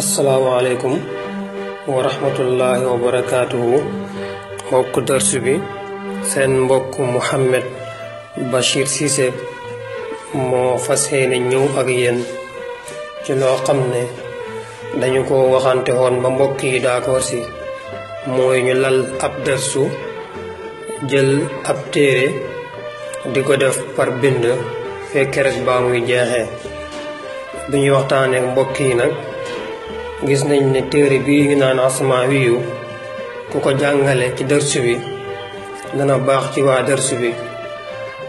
asalaamaaleykum wa rahmatullahi wa barakaatuhu mbokk darsu bi seen mbokk Mouhamed Bachir Cisse moo fas yéene ñëw ak yéen ci loo xam ne dañu ko waxante woon ba mbokk yi d'accord si mooy ñu lal ab darsu jël ab téere di ko def par bind fekk rek baa muy jeexee bi ñuy waxtaanee mbokk yi nag gis nañ ne téere bii ñu naan Mawiyou ku ko jàngale ci darsu bi dana baax ci waa darsu bi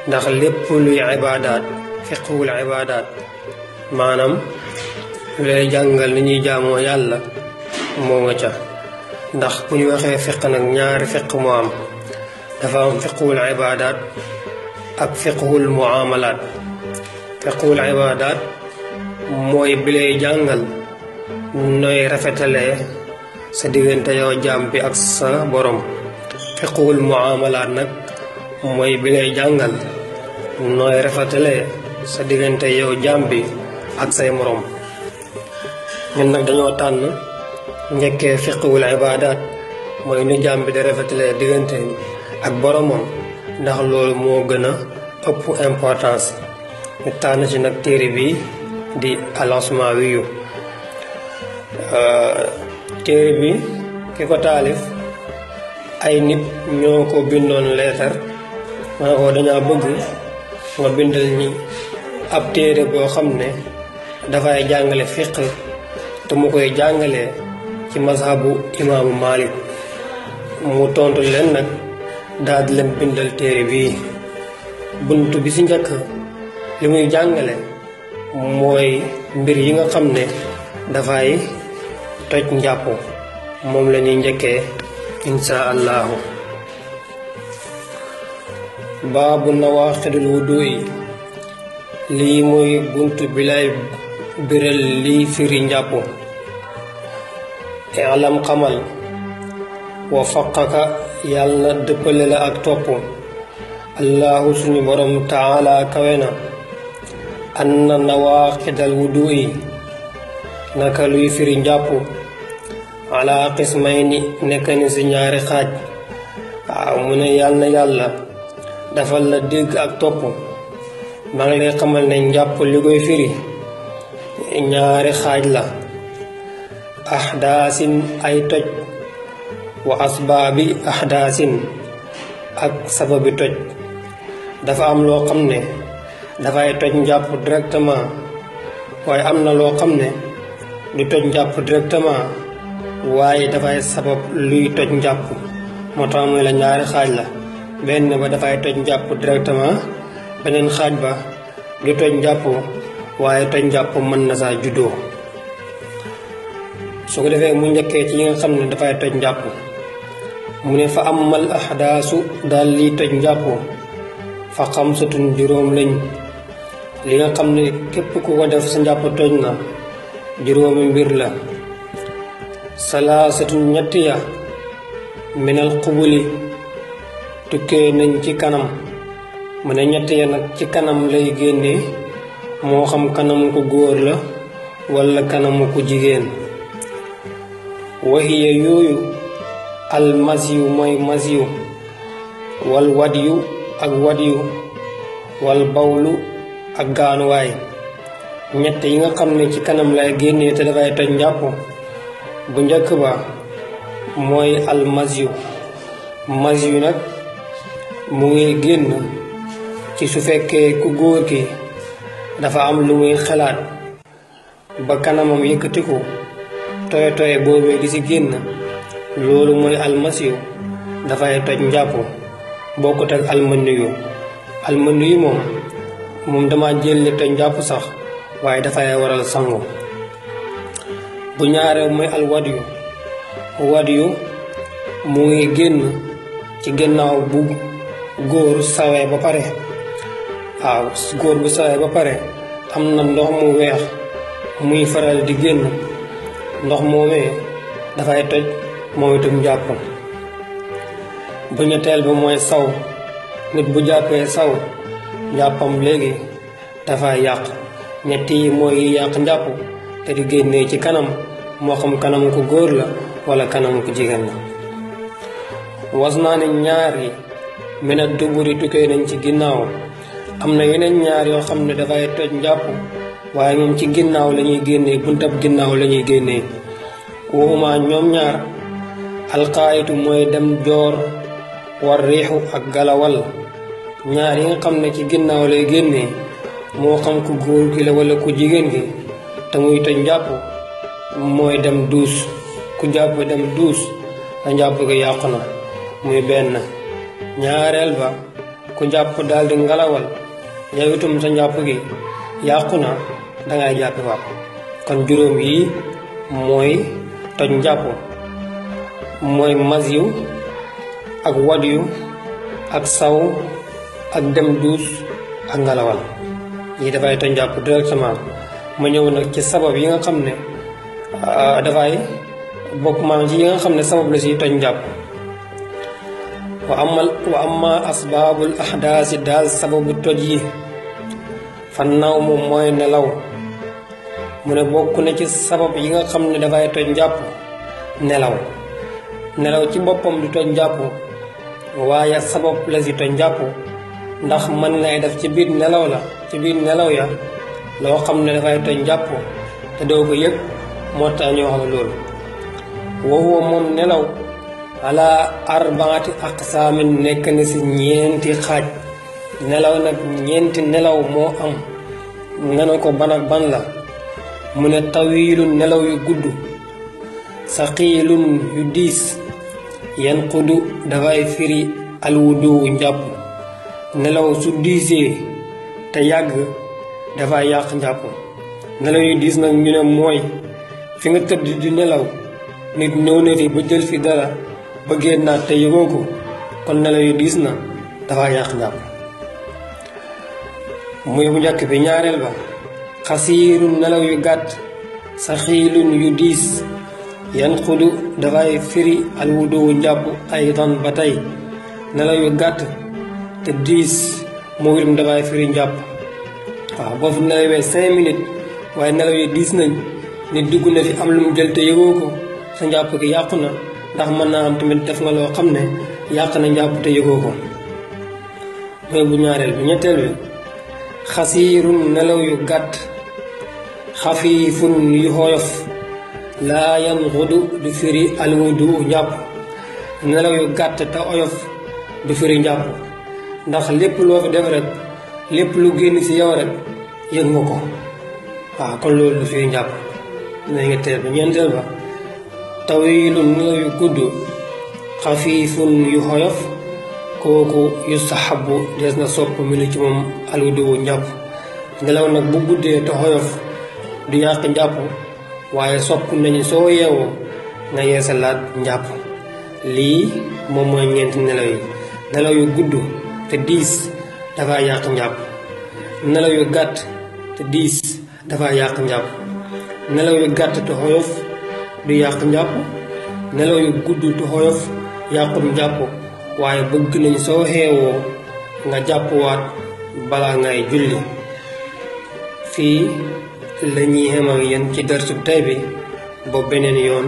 ndax lépp luy ibaadaat fiqhul ibaadaat maanaam lu lay jàngal ni ñuy jaamoo yàlla moo nga ca ndax bu ñu waxee fiq nag ñaari fiq moo am dafa am fiqhul ibaadaat ak fiqhul muamalaat fiqhul ibaadaat mooy bi lay jàngal nooy rafetalee sa diggante yow jaam bi ak sa borom fiqhul muamalaat nag mooy bi lay jàngal nooy rafetalee sa diggante yow jaam bi ak say morom ñun nag dañoo tànn njëkkee fiqhul ibaadaat mooy nu jaam bi di rafetalee diggante ak boromam ndax loolu moo gën a ëpp importance ñu tànn ci nag téere bi di Mawiyou téere bi ki ko taalif ay nit ñoo ko bindoon leetar ma ne ko dañaa bëgg nga bindal ñi ab téere boo xam ne dafay jàngale fiq te mu koy jàngalee ci mazhabu imaamu Malik mu tontu leen nag daal di leen bindal téere bii bunt bi ci njëkk li muy jàngale mooy mbir yi nga xam ne dafay toj njàpp moom la ñuy njëkkee insha allahu baabu nawaqidul wudu yi lii muy bunt bi lay biral lii firi njàpp i'lam xamal wa faqaka yàlla dëppale la ak topp allahu suñu borom taala kawe na anna nawaqidal wudu yi naka luy firi njàpp ala qismayni nekk ni ci ñaari xaaj waaw mu ne yàlla dafal la dégg ak topp maa ngi lay xamal ne njàpp li koy firi ñaari xaaj la ahdaasin ay toj wa asbaabi ahdaasin ak sababi toj dafa am loo xam ne dafay toj njàpp directement waaye am na loo xam ne du toj njàpp directement waaye dafay sabab luy toj njàpp moo tax muy la ñaari xaaj la benn ba dafay toj njàpp directement beneen xaaj ba du toj njàpp waaye toj njàpp mën na saa juddoo su ko defee mu njëkkee ci yi nga xam ne dafay toj njàpp mu ne fa amal ahdaasu daal liy toj njàpp fa xamsatun juróom lañ li nga xam ne képp ku ko def sa njàpp toj na juróomi mbir la salaasatun ñett ya minal xubuli tukkee nañ ci kanam mu ne ñett ya nag ci kanam lay génnee moo xam kanam ku góor la walla kanamu ku jigéen waxiya yooyu al masiyu mooy masiyu wal wadiyu ak wadiyu wal bawlu ak gaanuwaay ñett yi nga xam ne ci kanam lay génnee te dafay toj njàpp bu njëkk ba mooy almasiyu masiyu nag mu ngi génn ci su fekkee ku góor ki dafa am lu muy xalaat ba kanamam yëkkatiku toye toye boobee di ci génn loolu mooy almasiyu dafay toj njàpp bokkut ak almaniyu moom dama jëlle toj njàpp sax waaye dafay waral sangu bu ñaareel mooy alwadiyu mu ngi génn ci gannaaw bu góor sawee ba pare waaw góor bu sawee ba pare am na ndox mu weex muy faral di génn ndox moomee dafay toj moom itam njàpp bu ñetteel ba mooy saw nit bu jàppee saw njàppam léegi dafay yàq ñett yi mooy yàq njàpp te di génnee ci kanam moo xam kanam ku góor la wala kanam ku jigéen la. was naa ne ñaar yi mina duburi tukkee nañ ci ginnaaw. am na yeneen ñaar yoo xam ne dafay toj njàpp waaye ñoom ci ginnaaw la ñuy génnee buntab ginnaaw la ñuy génnee. waxuma ñoom ñaar alqaayitu mooy dem joor war riixu ak galawal. ñaar yi nga xam ne ci ginnaaw lay génnee moo xam ku góor gi la wala ku jigéen gi te muy toj njàpp mooy dem duus. ku jàpp dem duus sa njàpp gi yàqu na muy benn. ñaareel ba ku jàpp daal di ngalawal yow itam sa njàpp gi yàqu na dangay jàppi waat. kon juróom yi mooy toj njàpp mooy Mawiyou ak wadiyu ak saw ak dem duus ak ngalawal. yi dafay toj njàpp directement. ma ñëw nag ci sabab yi nga xam ne dafay bokk maam ci yi nga xam ne sabab la si toj njàpp. wa amma asbaabul ahdaasi daal sababu toj yi fan naw moom mooy nelaw. mu ne bokk na ci sabab yi nga xam ne dafay toj njàpp nelaw ci boppam du toj njàpp waaye sabab la si toj njàpp ndax mën ngay def ci biir nelaw ya loo xam ne dafay toj njàpp te doo ko yëg moo tax ñu wax loolu. wa huwa moom nelaw ala arbaati aqsaamin nekk na si ñeenti xaaj. nelaw nag ñeenti nelaw moo am. nga ne ko ban ak ban la. mu ne tawiilun nelaw yu gudd, saqiilun yu diis, yanqudu dafay firi alwudu njàpp. nelaw su diisee te yàgg dafay yàq njàpp. nelaw yu diis nag ñu ne mooy fi nga tëdd di nelaw nit ñëw na fi ba jël fi dara ba génnaat te yëgoo ko kon nelaw yu diis na dafa yàq njàpp. muy bu njëkk bi. ñaareel ba xasiirun nelaw yu gàtt, saxiilun yu diis, yanqudu dafay firi alwudu njàpp aydan ba tey. nelaw yu gàtt te diis moo itam dafay firi njàpp. waaw boo fi nelawee 5 minutes waaye nelaw yu diis nañ nit dugg na fi am lu mu jël te yëgoo ko sa njàpp gi yàqu na ndax mën naa am tamit def nga loo xam ne yàq na njàpp te yëgoo ko. mooy bu ñaareel bi. ñetteel bi xasiirun nelaw yu gàtt, xafiifun yu xoyof, laa yanqudu du firi alwudu njàpp. nelaw yu gàtt te oyof du firi njàpp ndax lépp loo fi def rek lépp lu génn ci yow rek yëg nga ko. waaw kon loolu du firi njàpp. nañ nga teel ba. ñeenteel ba tawilun nelaw yu gudd, xafiifun yu xoyof, kooku yustahabu des na sopp minu ci moom alwudu njàpp. nelaw nag bu guddee te xoyof du yàq njàpp waaye sopp nañu soo yeewoo nga yeesalaat njàpp. lii moom mooy ñeenti nelaw yi. nelaw yu gudd te diis dafa yàq njàpp. nelaw yu gàtt te diis dafa yàq njàpp. nelaw yu gàtt te xoyof du yàq njàpp. nelaw yu gudd te xoyof yàqum njàpp waaye bëgg nañ soo xeewoo nga jàppwaat balaa ngay julli. fii la ñuy xem ak yéen ci darsub tey bi ba beneen yoon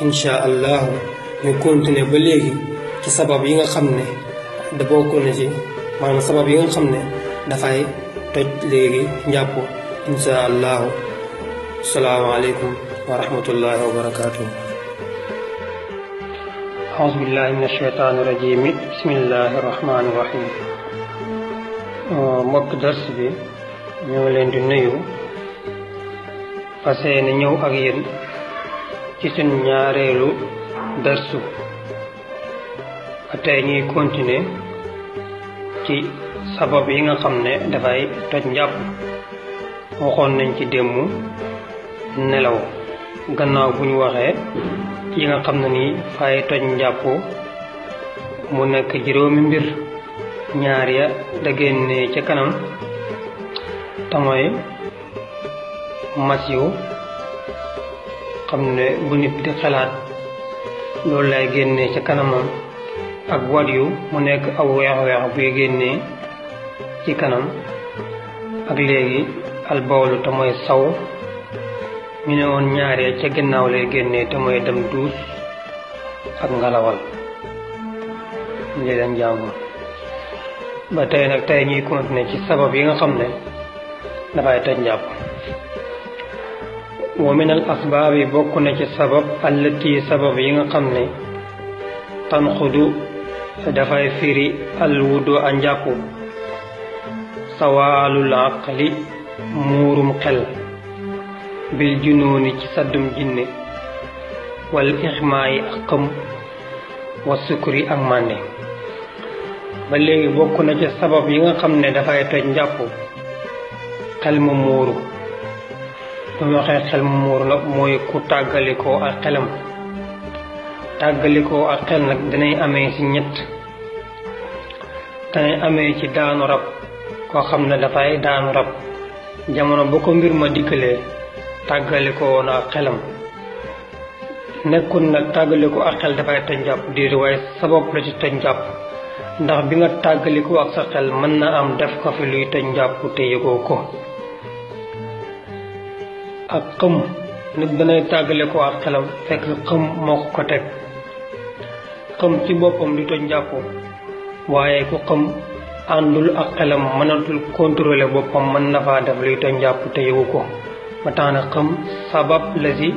insha allahu ñu continuer ba léegi ci sabab yi nga xam ne da bokk na ci maanaam sabab yi nga xam ne dafay toj léegi njàpp insha allahu. asalaamaaleykum wa rahmatullahi wa barakatuh. أعوذ بالله من الشيطان الرجيم بسم الله الرحمن الرحيم. mbokk dars bi ñu ngi leen di nuyu fas yéene ñëw ak yéen ci seen ñaareelu darsu. tey ñuy continuer ci sabab yi nga xam ne dafay toj njàpp. waxoon nañ ci démb nelaw gannaaw bu ñu waxee yi nga xam ne ni fay toj njàpp mu nekk juróomi mbir. ñaar ya da génne ca kanam te mooy Mawiyou xam ne bu nit di xalaat loolu lay génne ca kanamam, ak wadiyu mu nekk aw weex-weex buy génne ci kanam, ak léegi albawlu te mooy saw ñu ne woon ñaaree ca ginnaaw lay génnee te mooy dem duus ak ngalawal li leen jàngoon ba tey nag tey ñuy continuer ci sabab yi nga xam ne dafay toj njàpp wa min al asbaab yi bokk na ci sabab allati sabab yi nga xam ne tanxudu dafay firi al wudu a njàpp sawaalul aqli muurum xel bil junooni ci saddum jinne wal ixmaayi ak xëm wa sukuri ak mànde ba léegi bokk na ci sabab yi nga xam ne dafay toj njàpp xel mu muuru bu ñu waxee xel mu muuru nag mooy ku tàggalikoo ak xelam tàggalikoo ak xel nag danay amee ci ñett danay amee ci daanu rab koo xam ne dafay daanu rab jamono bu ko mbir ma dikkalee tàggalikoo na ak xelam nekkul nag tàggalikoo ak xel dafay toj njàpp diir waaye sabab la ci toj njàpp ndax bi nga tàggalikoo ak sa xel mën na am def ko fi luy toj njàpp te yëgoo ko ak xëm nit danay tàggalikoo ak xelam fekk xëm moo ko teg xëm ci boppam di toj njàpp waaye ku xëm àndul ak xelam mënatul contrôler boppam mën na faa def luy toj njàpp te yëgu ko ba tax na xëm sabab la si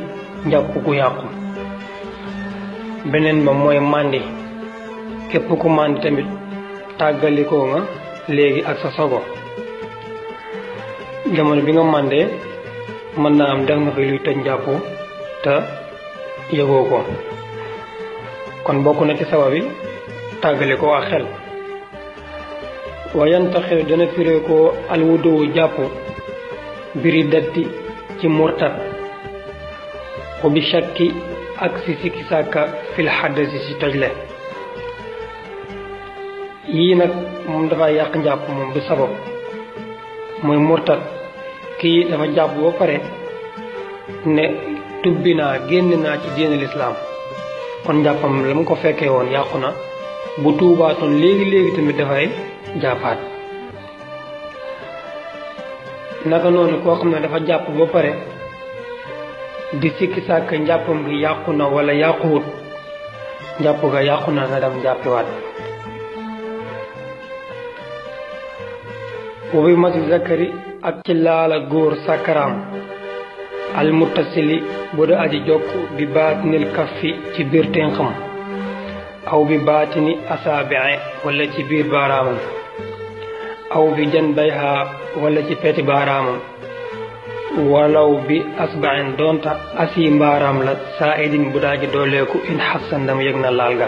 njàpp ku yàqu beneen ba mooy màndi képp ku màndi tamit tàggalikoo nga léegi ak sa sogo jamono bi nga màndee mën naa am def nga fi luy toj njàpp te yëgoo ko kon bokk na ci sabab yi tàggalikoo ak xel wayantaxil dana firee ko alwuduwu jàpp biri datti ci murtat wa bi shakki ak si sikki sàkka fil xaddasi si tojle yii nag moom dafa yàq njàpp moom du sabab mooy murtat kii dafa jàpp ba pare ne tubbi naa génn naa ci diine lislaam kon njàppam la mu ko fekkee woon yàqu na bu tuubaatoon léegi tamit dafay jàppaat naka noonu koo xam ne dafa jàpp ba pare di sikki sàkk njàppam gi yàqu na wala yàquwut njàpp ga yàqu na nga dem jàppiwaat wa bi masi zakari ak ci laala góor sàkkaraam al muttasili bu da aji jokk bi baatinil kaffi ci biir tenxam aw bi baatini asaabi'i wala ci biir baaraamam aw bi janbayha wala ci peti baaraamam walaw bi asba'in doonta asi mbaaraam la saa'idin bu daaji dooleeku in xassan ndam yëg na laal ga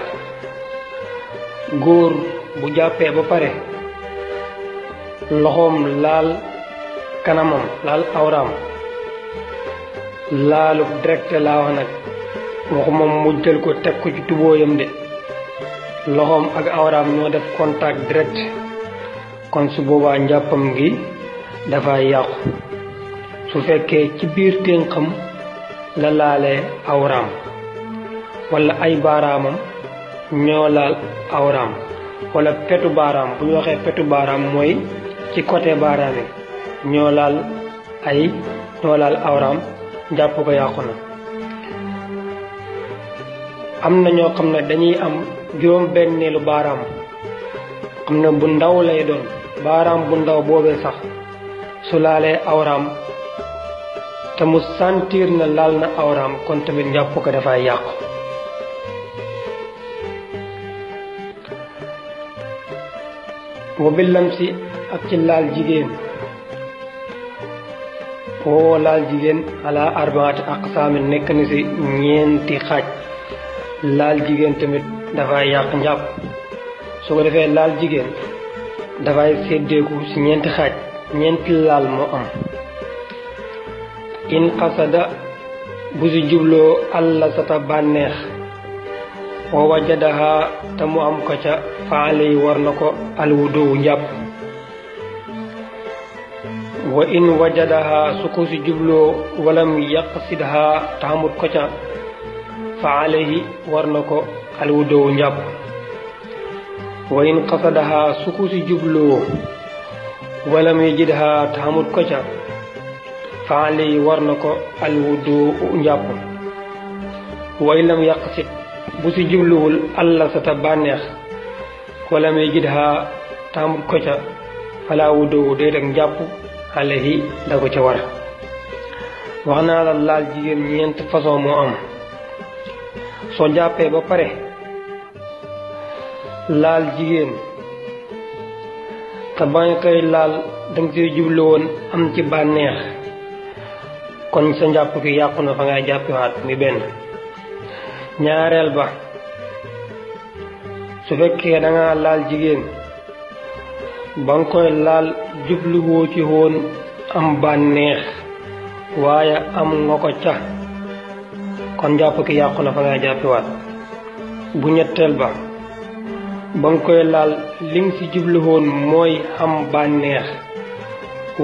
góor bu jàppee ba pare loxoom laal kanamam laal awraam laalu direct laa wax nag waxuma mu jël ko teg ko ci tubóoyam de loxoom ak awraam ñoo def contact direct kon su boobaa njàppam gi dafa yàqu su fekkee ci biir ténqam la laalee awraam wala ay baaraamam ñoo laal awraam wala petu baaraam bu ñu waxee petu baaraam mooy ci côté baaraam yi ñoo laal awraam njàpp ko yàqu na am na ñoo xam ne dañuy am juróom benneelu baaraam xam ne bu ndaw lay doon baaraam bu ndaw boobee sax su laalee awraam te mu sentir na laal na awraam kon tamit njàpp ko dafay yàqu wa billam si ak ci laal jigéen woo laal jigéen ala arbaati aqsaami nekk na ci ñeenti xaaj laal jigéen tamit dafay yàq njàpp su ko defee laal jigéen dafay séddeeku ci ñeenti xaaj ñeenti laal moo am in qasada bu ci jubloo alla sata bànneex wa wajadaha te mu am ko ca faale yi war na ko alwudu njàpp wa in wajadaha su ko ci jubloo walam yaqsidha te amut ko ca faale yi war na ko alwudu njàpp wa in qasadaha su ko ci jubloo walam yajidha te amut ko ca faale yi war na ko alwudu njàpp way lam yaqsit bu si jubluwul allah sa ta bànneex wala may jidha taamut ko ca fala wudu déet ak njàpp alayhi da ko ca war wax naa la laal jigéen ñeent façon moo am soo jàppee ba pare laal jigéen te ba nga koy laal danga ci jublu woon am ci bànneex kon sa njàpp ki yàqu na fa ngay jàppiwaat mi benn ñaareel ba su fekkee danga laal jigéen ba nga koy laal jubluwoo ci woon am bànneex waaye am nga ko ca kon njàpp ki yàqu na fa ngay jàppiwaat bu ñetteel ba ba nga koy laal li nga ci jublu woon mooy am bànneex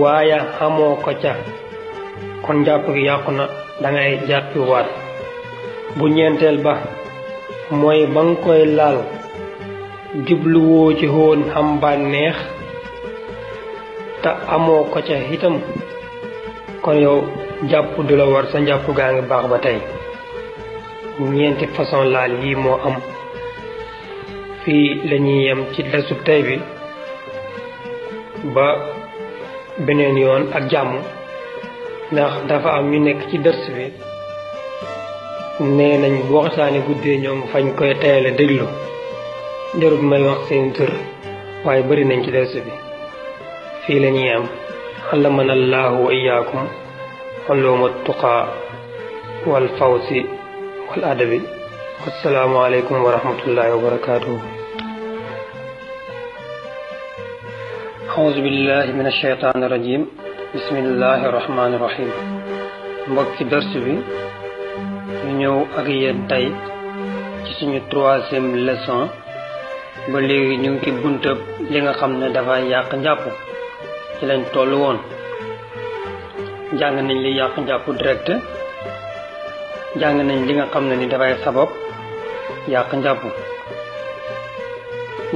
waaye amoo ko ca kon njàpp gi yàqu na dangay jàppiwaat bu ñeenteel ba mooy ba nga koy laal jubluwoo ci woon am bànneex te amoo ko ca itam kon yow jàpp du la war sa njàpp gaa ngi baax ba tey ñeenti façon laal yi moo am fii lañuy yem ci darsu tey bi ba beneen yoon ak jàmm ndax dafa am ñu nekk ci dars bi nee nañ bu waxtaani guddee ñoom fañ koy tayale déglu jarut may wax seen tur waaye bari nañ ci dars bi fii lañuy yem allamana allahu wa iyaakum uluma tuqaa wal fawsi wal adabi wassalaamu aleykum wa rahmatullahi wa barakatuhu auzu billahi min ashaytaani rajim bismillahi rahmaani rahim mbokki darsu bi ñu ñëw ak yéen tey ci suñu 3e leçon ba léegi ñu ngi ci buntab li nga xam ne dafa yàq njàpp ci lañ toll woon jàng nañ li yàq njàpp direct jàng nañ li nga xam ne ni dafay sabab yàq njàpp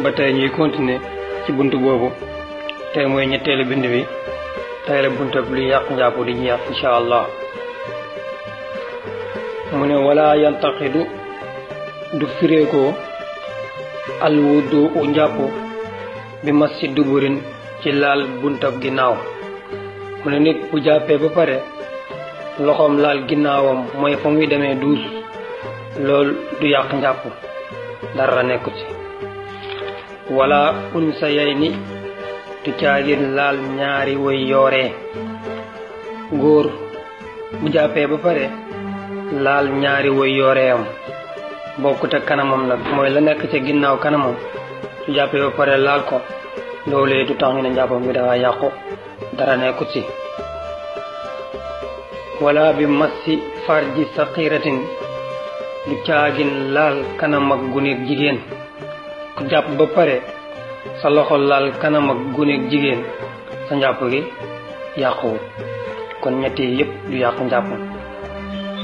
ba tey ñuy continuer ci bunt boobu tey mooy ñetteelu bind bi tey la buntab li yàq njàpp di jeex insha allah mu ne wala yantaqidu du fireekoo alwudu u njàpp bi massi duburin ci laal buntab ginnaaw mu ne nit bu jàppee ba pare loxoom laal ginnaawam mooy fa muy demee duus loolu du yàq njàpp dara nekku ci wala unsa yay ni du caagin laal ñaari way yooree góor bu jàppee ba pare laal ñaari way yooreeyam bokkut ak kanamam nag mooy la nekk ca ginnaaw kanamam su jàppee ba pare laal ko loolee du tax ñu ne njàppam bi dafa yàqu dara nekkut ci wala bi massi farji saqiratin du caagin laal kanam ak guneeg jigéen ku jàpp ba pare sa loxo laal kanam ak guneeg jigéen sa njàpp gi yàquwul kon ñetti yépp du yàqu njàppam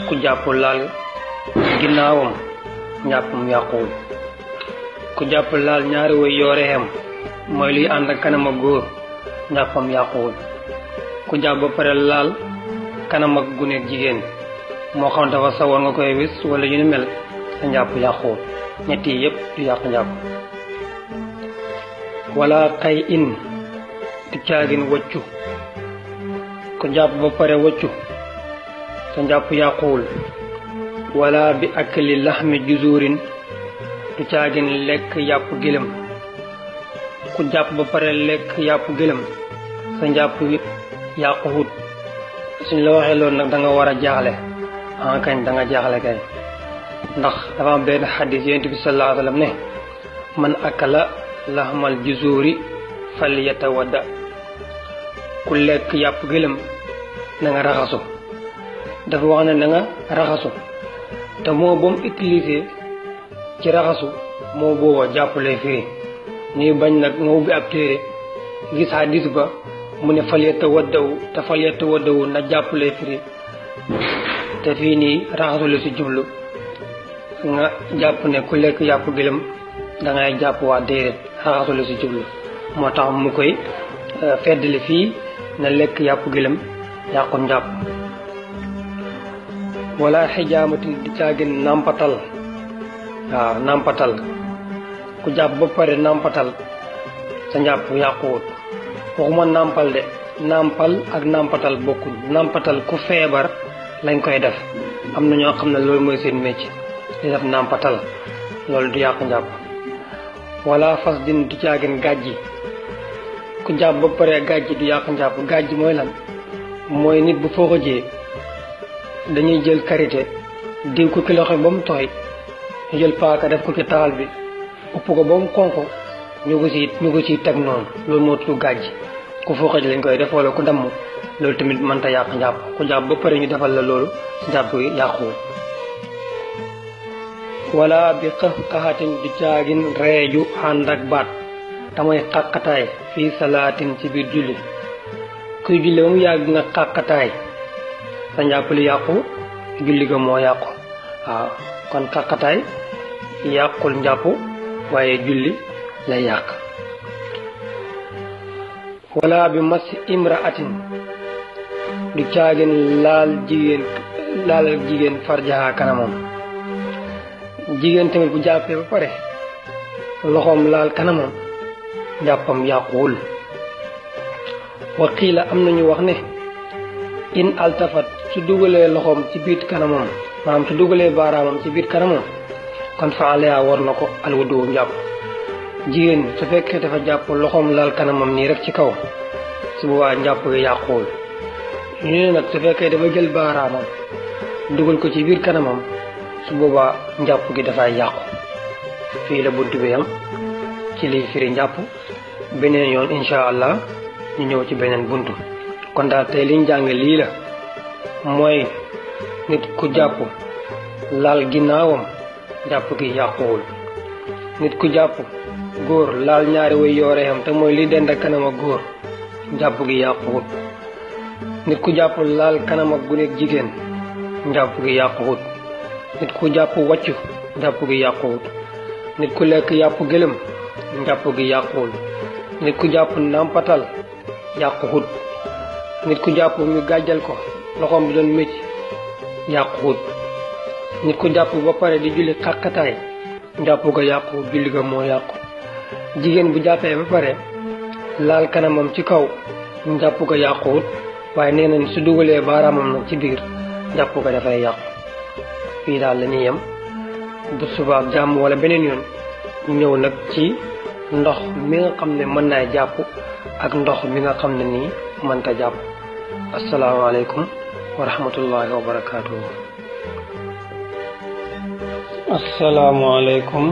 ku jàpp laal ginnaawam njàppam yàquwul ku jàpp laal ñaari way yooreem mooy luy ànd ak kanam ak góor njàppam yàquwul ku jàpp ba pare laal kanam ak guneeg jigéen moo xam dafa sawoon nga koy wis wala yu ni mel sa njàpp yàquwul ñetti yépp du yàqu njàpp wala xay in du caagin waccu ku jàpp ba pare waccu sa njàpp yàquwul wala bi akli laxmi juzurin du caagin lekk yàpp gëlëm ku jàpp ba pare lekk yàpp gëlëm sa njàpp yàquwut suñ la waxee loolu nag da nga war a jaaxle kañ da nga jaaxle kay ndax dafa am benn xadis yonent bi sallallahu alayhi wa sallam ne man akala laxmal juzuri fal yatawadda ku lekk yàpp gëlëm na nga raxasu dafa wax ne na nga raxasu te moo ba mu utilisé ci raxasu moo booba jàpp lay firi ñuy bañ nag nga ubbi ab téere gis xadis ba mu ne fal yatawaddawu te fal yatawaddawu na jàpp lay firi te fii nii raxasu la si jublu nga jàpp ne ku lekk yàpp gëlëm dangay jàpp waa déedéet raxasu la si jublu moo tax mu koy feddali fii na lekk yàpp gëlëm yàqul njàpp wala xijaamatin di caagin nàmpatal waaw nàmpatal ku jàpp ba pare nàmpatal sa njàpp yàquwut waxuma nàmpal de nàmpal ak nàmpatal bokkuñ nàmpatal ku feebar lañ koy def am na ñoo xam ne loolu mooy seen métier di def nàmpatal loolu du yàq njàpp wala fas din du caagin gàjji ku jàpp ba pare gàjji du yàq njàpp gàjji mooy lan mooy nit bu foo ko jee dañuy jël karité diw ko ci loxo ba mu tooy ñu jël paaka def ko ci taal bi upp ko ba mu xonq ñu ko ciy teg noonu loolu moo tudd gàjji ku foo xëj lañ koy def wala ku damm loolu tamit mënta yàq njàpp ku jàpp ba pare ñu defal la loolu njàpp yi yàquwul wala bi xaxatin du caagin reeju ànd ak baat tamay xàqataay fii salaatin ci biir julli kuy julli ba mu yàgg nga xàqataay sa njàpp li yàqu julli ga moo yàqu waaw kon xàqataay yàqul njàpp waaye julli lay yàq wala bi mas imraatin du caagin laal jigéen farjaha kanamam jigéen tamit bu jàppee ba pare loxoom laal kanamam njàppam yàquwul wa qiila am nañu wax ne in altafat su dugalee loxoom ci biir kanamam maanaam su dugalee baaraamam ci biir kanamam kon fa alaya war na ko alwudu njàpp jigéen su fekkee dafa jàpp loxoom laal kanamam nii rek ci kaw su boobaa njàpp gi yàquwul ñu ne nag su fekkee dafa jël baaraamam dugal ko ci biir kanamam su boobaa njàpp gi dafay yàqu fii la bunt bi yam ci liy firi njàpp beneen yoon insha allah ñu ñëw ci beneen buntu kon daal tey liñ jàng lii la mooy nit ku jàpp laal ginnaawam jàpp gi yàquwul nit ku jàpp góor laal ñaari way yooreexam te mooy li dend ak kanam ak góor njàpp gi yàquwut nit ku jàpp laal kanam ak guneeg jigéen njàpp gi yàquwut nit ku jàpp wàccu njàpp gi yàquwut nit ku lekk yàpp gëlëm njàpp gi yàquwul nit ku jàpp nàmpatal yàquwut nit ku jàpp ñu gàjjal ko loxoom bi doon mécc yàquwut nit ku jàpp ba pare di julli xàqataay njàpp ga yàqu julli ga moo yàqu jigéen bu jàppee ba pare laal kanamam ci kaw njàpp ga yàquwut waaye nee nañ su dugalee baaraamam nag ci biir njàpp ga dafay yàqu fii daal la ñuy yem bu subaak jàmm wala beneen yoon ñu ñëw nag ci ndox mi nga xam ne mën naa jàpp ak ndox mi nga xam ne nii mënta jàpp asalaamaaleykum wa rahmatullahi wa barakaatuhu asalaamaaleykum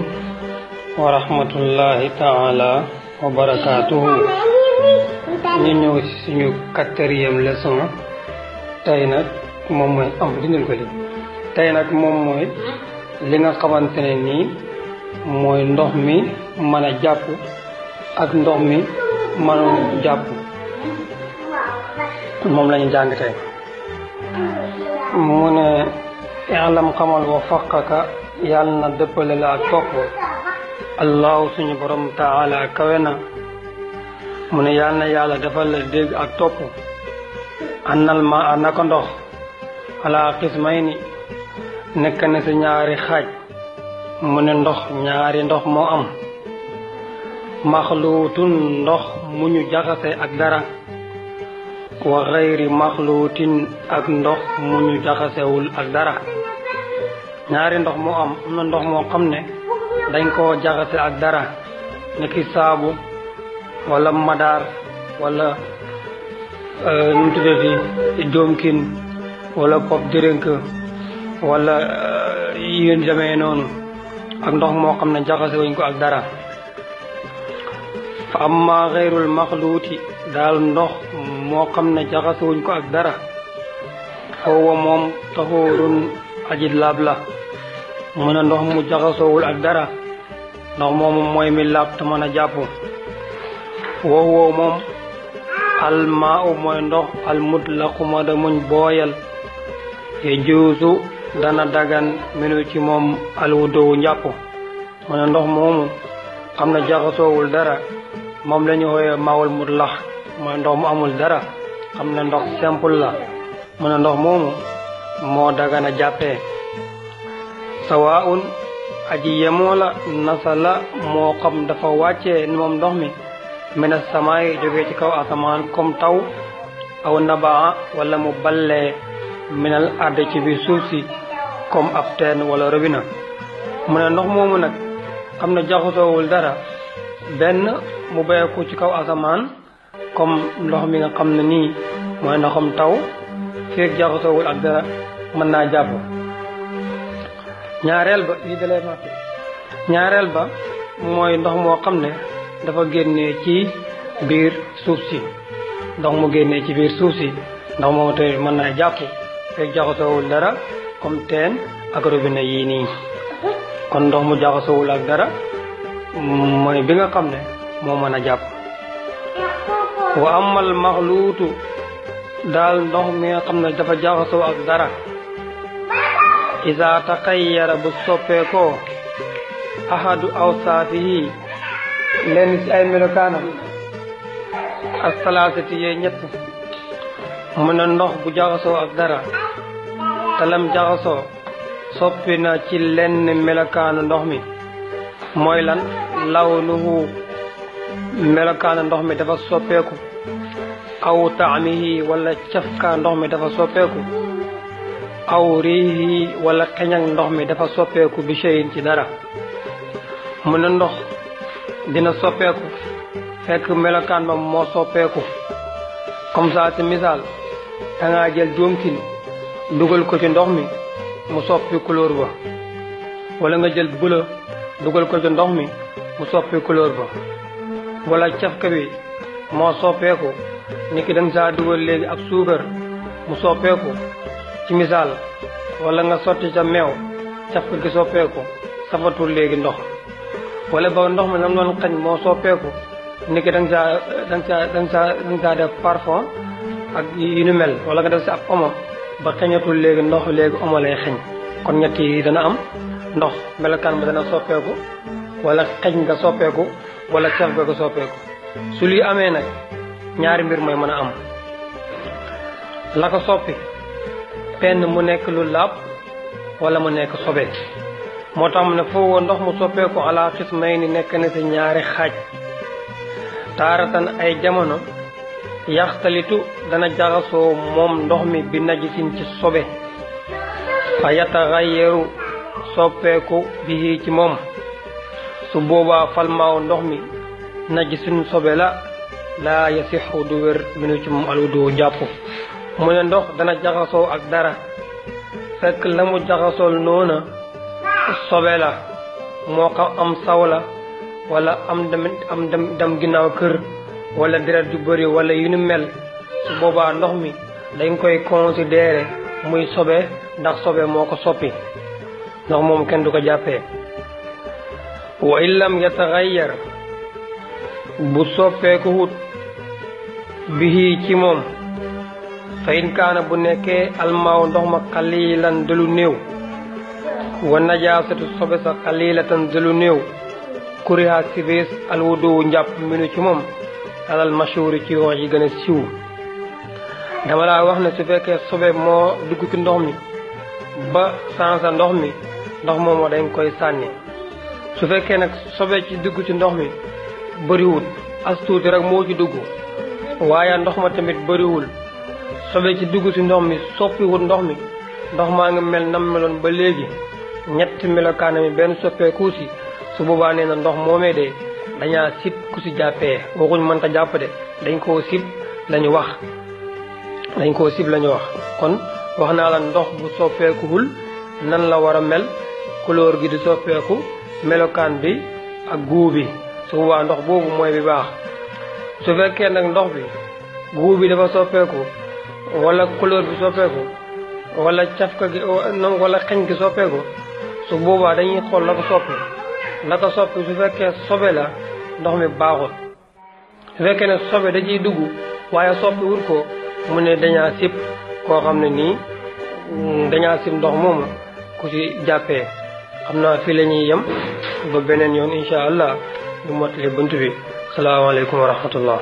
wa rahmatullahi taala wa barakaatuhu ñu ñëw ci suñu 4e leçon tey nag moom mooy dindal ko li tey nag moom mooy li nga xamante ne nii mooy ndox mi mën a jàpp ak ndox mi mënul jàpp moom lañu jàng tey mu ne i'lam xamal wa faqaka yàlla na dëppale la ak topp allahu suñu borom taala kawe na mu ne yàlla na yàlla defal la dégg ak topp annal ma a naka ndox ala qismayni nekk na si ñaari xaaj mu ne ndox ñaari ndox moo am maxluutun ndox mu ñu jaxase ak dara wa xayri maxluutin ak ndox mu ñu jaxasewul ak dara ñaari ndox moo am na ndox moo xam ne dañ koo jaxase ak dara niki saabu wala madaar wala nu mu tuddati doomkin wala pop dërënk wala yéen demee noonu ak ndox moo xam ne jaxase wuñ ko ak dara fa amma xayrul maxluuti daal ndox moo xam ne jaxase wuñ ko ak dara foowa moom taxoorun aji laab la mu ne ndox mu jaxasoowul ak dara ndox moomu mooy mi laab te mën a jàpp woowu moom almaa u mooy ndox almutlaqu ma da muñ booyal ye juusu dana dagan minu ci moom alwudowu njàpp mu ne ndox moomu xam ne jaxasoowul dara moom la ñu wooye maawul mutlaq mooy ndox mu amul dara xam ne ndox simple la mu ne ndox moomu moo dagana jàppee sawaun aji yemoo la nasala moo xam dafa wàccee moom ndox mi mina samaay jógee ci kaw asamaan comme taw aw nabaa wala mu ballee minal arde ci biir suuf si comme ab teen wala robinet mu ne ndox moomu nag xam ne jaxasoowul dara benn mu bayeeku ci kaw asamaan comme ndox mi nga xam ne nii mooy ndoxam taw feeg jaxasoowul ak dara mën naa jàpp ñaareel ba lii dalee fàtte ñaareel ba mooy ndox moo xam ne dafa génnee ci biir suuf si ndox mu génnee ci biir suuf si ndox moomu te mën naa jàpp feeg jaxasoowul dara comme teen ak robinet yii nii kon ndox mu jaxasoowul ak dara mooy bi nga xam ne moo mën a jàpp wa amal maxluutu daal ndox mi nga xam ne dafa jaxasoo ak dara isa taxayyara bu soppeekoo ahadu awsaafihi lenn ci ay melokaanam ak salaasati yee ñett mu ne ndox bu jaxasoo ak dara te lam jaxasoo soppi na ci lenn melokaanu ndox mi mooy lan lawnuhu melokaanu ndox mi dafa soppeeku aw taamihi wala cafka ndox mi dafa soppeeku aw riihi wala xeñak ndox mi dafa soppeeku bi shay'in ci dara mu ne ndox dina soppeeku fekk melokaan ba moo soppeeku comme ça ci misaal da ngaa jël jóomkin dugal ko ci ndox mi mu soppi couleur ba wala nga jël bula dugal ko ci ndox mi mu soppi couleur ba wala cafka bi moo soppeeku ni ki danga saa dugal léegi ak suukar mu soppeeku ci misaal wala nga sotti ca meew cafka gi soppeeku safatul léegi ndox wala ba ndox mi nam doon xañ moo soppeeku ni ki danga saa def parfum ak yu nu mel wala nga def si ab omo ba xeñatul léegi ndox léegi omo lay xeñ kon ñett yi dana am ndox melokaan ba dana soppeeku wala xeñ nga soppeeku wala caf ga soppeeku su lii amee nag ñaari mbir mooy mën a am la ko soppi penn mu nekk lu laab wala mu nekk sobe moo tax mu ne foofu ndox mu soppeeku ala xismayni nekk na ci ñaari xaaj taaratan ay jamono yaxtalitu dana jaxasoo moom ndox mi bi najisin ci sobe fa yataxayyaru soppeeku bi ci moom su boobaa falmaaw ndox mi najisin sobe la laa yasixu du wér minu ci moom alwudu jàpp mu ne ndox dana jaxasoo ak dara fekk la mu jaxasool noona sobe la moo xam am saw la wala am dem ginnaaw kër wala deret ju bëri wala yu nu mel su boobaa ndox mi dañ koy considérer muy sobe ndax sobe moo ko soppi ndox moom kenn du ko jàppee wa in lam yataxayyar bu soppeeku wut bihi ci moom fa in kaana bu nekkee almaaw ndox ma xalilan de lu néew wa najaasatu sobe sa xalilatan de lu néew kuriha sibis alwudu njàpp minu ci moom alal mashhuri ci wax yi gën a siiw dama laa wax ne su fekkee sobe moo dugg ci ndox mi ba sansa ndox mi ndox moomoo dañ koy sànni su fekkee nag sobe ci dugg ci ndox mi bëriwul as tuuti rek moo ci dugg waaye ndox ma tamit bëriwul sobe ci dugg ci ndox mi soppiwul ndox mi ndox maa ngi mel nam meloon ba léegi ñetti melokaana mi benn soppeeku si su boobaa nee na ndox moomee de dañaa sib ku si jàppee waxuñ mënta jàpp de dañ koo sib lañu wax kon wax naa la ndox bu soppeekuwul nan la war a mel couleur gi di soppeeku melokaan bi ak guu bi su boobaa ndox boobu mooy bi baax su fekkee nag ndox bi guu bi dafa soppeeku wala couleur bi soppeeku wala cafka gi wala xeñ gi soppeeku su boobaa dañuy xool la ko soppi su fekkee sobe la ndox mi baaxul su fekkee ne sobe da ciy dugg waaye soppi wut ko mu ne dañaa sib koo xam ne nii dañaa sib ndox moomu ku ci jàppee xam naa fii la ñuy yem ba beneen yoon incha allah ñu mottali bunt bi salaamaaleykum wa rahmatullah